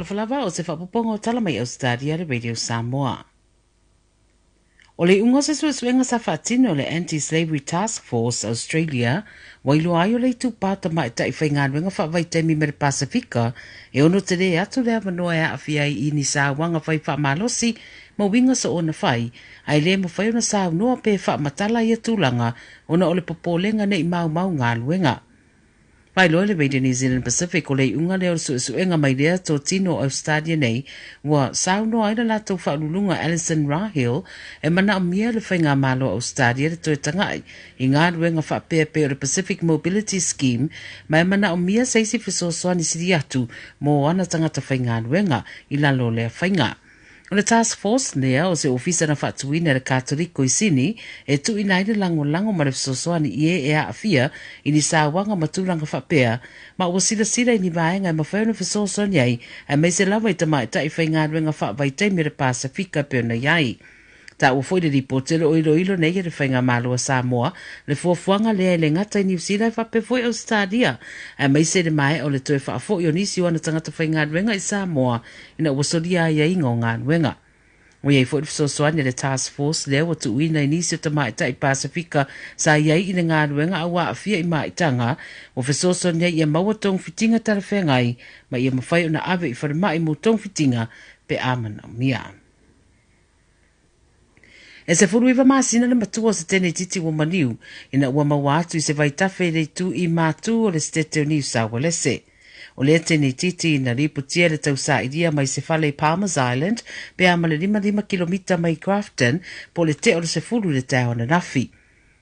Talofa lava o se faaopoopoga o tala mai Ausetalia le Radio Samoa. O le iuga o se suesuega sa faatino e le Anti-Slavery Task Force Australia ua iloa ai o le itupa o tamaitai faigaluega faavaitaimi mai le Pasefika e ono tele atu le avanoa e aafia ai i ni sauaga fai faamalosi ma uiga soona fai, ae le mafai ona saunoa pe faamatala ia tulaga ona o le popolega ne i maumau galuega. Faailoa e le Radio New Zealand Pacific o le iuga lea o le suesuega mai lea totino o Australia nei ua saunoa ai le latou faauluuluga Alison Rahill e manaomia e le Faigamalo o Australia le toe taga'i i galuega faapea pei o le Pacific Mobility Scheme ma e manaomia se isi fesoasoani sili atu mo ana tagata faigaluega i lalo o lea faiga. O le Task Force lea o se ofisa na faatuina e le Katoliko i Sini e tuuina ai le lagolago ma le fesoasoani i e e aafia i ni sauaga ma tulaga faapea, ma ua silasila i ni vaega e mafai ona fesoasoani ai aemaise lava i tamaitai faigaluega faavaitaimi o le Pasefika e pei ona i ai. Taua foi le lipoti o lo o iloilo nei e le Faigamalo a Samoa le fuafuaga lea e le gata i Niu Sila ae faapea foi Ausetalia, aemaise le maea o le toe faafoi o nisi o ana tagata faigaluega i Samoa ina ua solia aiaiga o galuega. Ua i ai foi le fesoasoani a le Task Force lea ua tuuina i nisi o tamaitai Pasefika sa i ai i le galuega a ua aafia i maitaga, ua fesoasoani ai ia maua togafitiga talafeagai ma ia mafai ona ave i falemai mo togafitiga pe a manaomia. E 19 masina le matua o se teneititi ua maliu ina ua maua atu i se vaitafe i le itu i Mātū o le Setete o Niu Saualese. O lea teneititi na lipotia le tausailia mai se fale i Palmers Island pe a ma le 55 kilomita mai Grafton po o le tea o le 10 i le taeao ananafi.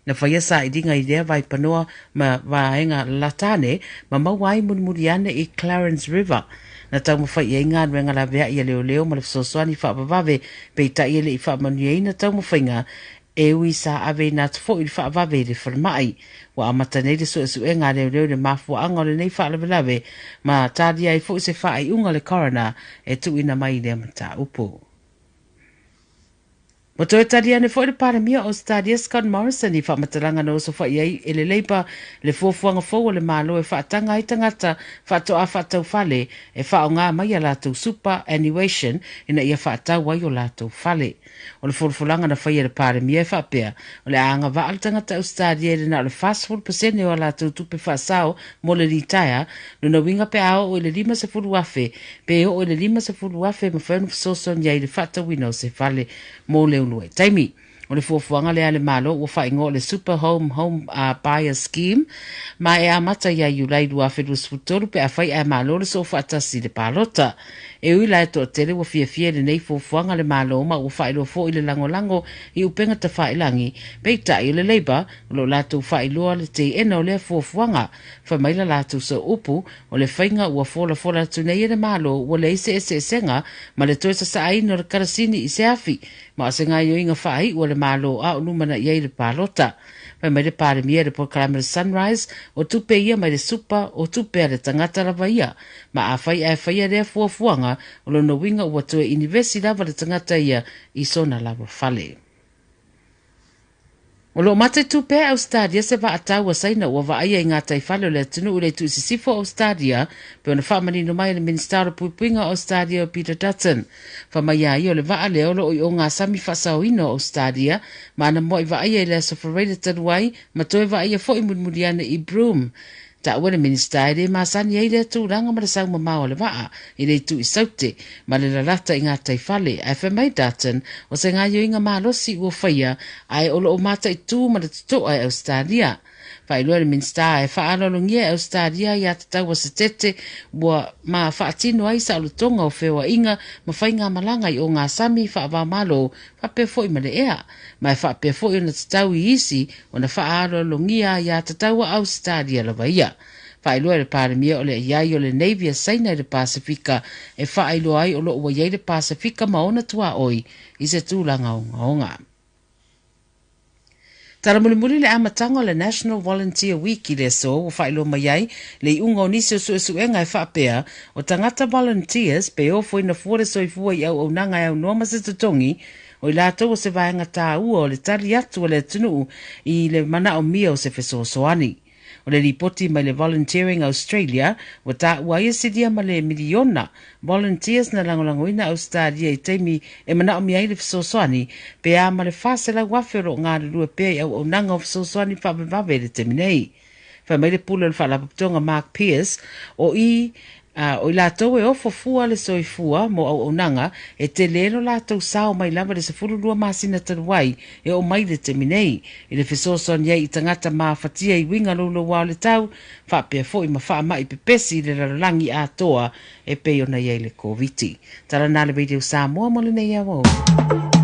Na faia sailiga i lea vaipanoa ma vaega latane ma maua ai mulimuli ane i Clarence River. Na taumafai i ai galuega laveai a leoleo ma le fesoasoani faavavave, peitai e le i faamanuiaina taumafaiga e ui sa aveina atu foi le faavave i le falemai. Ua amata nei le suesuega a leoleo i le mafuaaga o lenei faalavelave ma talia ai foi se faaiuga a le coroner e tuuina mai i lea mataupu. Ua toe tali ane foi le Palemia o Ausetalia Scott Morrison i faamatalaga na osofai ai e le Labour le fuafuaga fou a le Malo e faataga ai tagata faatoa faatau fale e faaaoga mai a latou superannuation ina ia faatau ai o latou fale. O le folafolaga na faia e le Palemia e faapea, o le a agavaa le tagata Ausetalia i le na o le 40% o a latou tupe faasao mo le litaea, lona uiga pe a oo i le 50,000 pe oo i le 50,000 e mafai ona fesoasoani ai i le faatauina o se fale mo le uluai taimi. O le fuafuaga lea a le Malo ua faaigoa o le Super Home Home Buyer Scheme ma e amata ia Iulai 2023 pe afai ae malo le soofaatasi i le palota. E ui la e toatele ua fiafia i lenei fuafuaga a le Malo ma ua faailoa foi le lagolago i upega tafailagi, peitai o le Labour o lo o latou faailoa le teena o lea fuafuaga. Fai mai la latou sooupu, o le faiga ua folafola atu nei e le Malo ua leai se eseesega ma le toe sasaaina o le karasini i se afi, ma o se gaoioiga faaiu a le Malo a o lumanai ai le palota. Fai mai le Palemia i le polokalame o le Sunrise, o tupe ia mai le supa, o tupe a le tagata lava ia. Ma afai ae faia lea fuafuaga, o lona uiga ua toe inivesi lava le tagata ia i sona lava fale. O lo o mataitu pea e Ausetalia se vaatau a Saina ua vaaia i gataifale o le atunuu i le itu i sisifo o Ausetalia, pei ona faamanino mai e le Minisita o le Puipuiga o Ausetalia o Peter Dutton. Fai mai a ia o le vaa lea o lo o i o gasami faasaoina o Ausetalia ma ana moai vaaia i le aso Faraile talu ai ma toe vaaia foi mulimuli ane i Broome. Taua le Minisita e le masani ai lea tulaga ma le sau mamao o le vaa i le itu i Saute ma le lalata i gataifale, ae fai mai Dutton o se gaoioiga malosi ua faia ae o lo o mataitū ma le totoa e Ausetalia. Faailoa le Minisita e faaaloalogia e Ausetalia ia tatau a Setete ua ma faatino ai saolotoga o feoaiga ma faigamalaga i ogasami faava-o-Malo faapea foi ma le ea, ma e faapea foi ona tatau i isi ona faaaloalogia ia tatau a Ausetalia lava ia. Faailoa e le Palemia o le i ai o le Navy a Saina i le Pasefika e faailoa ai o lo o ua i ai le Pasefika ma ona tuaoi i se tulaga ogaoga. Tala mulimuli le amataga o le National Volunteer Week i le aso ua faailoa mai ai le iuga o nisi o suesuega e faapea o tagata volunteers pe ofoina fua le soifua i auaunaga e aunoa ma se totogi o i latou o se vaega tāua o le tali atu a le atunuu i le manaomia o se fesoasoani. O le lipoti mai le Volunteering Australia ua taua ai e silia ma le miliona volunteers na lagolagoina Ausetalia i taimi e manaomia ai le fesoasoani pe a ma le 400,000 o lo o galulue pea i auaunaga o fesoasoani faavavevave i le taimi nei. Fai mai le pule o le Faalapotopotoga Mark Pearce, o i o i latou e ofo fua le soifua mo auaunaga e tele lo latou sao mai lava le 12 masina talu ai e oo mai le taimi nei i le fesoasoani ai i tagata mafatia i uiga louloua o le tau faapea foi ma faamai pepesi i le lalolagi atoa e pei ona i ai le Koviti. Tala na le Radio Samoa mo lenei aoaoga.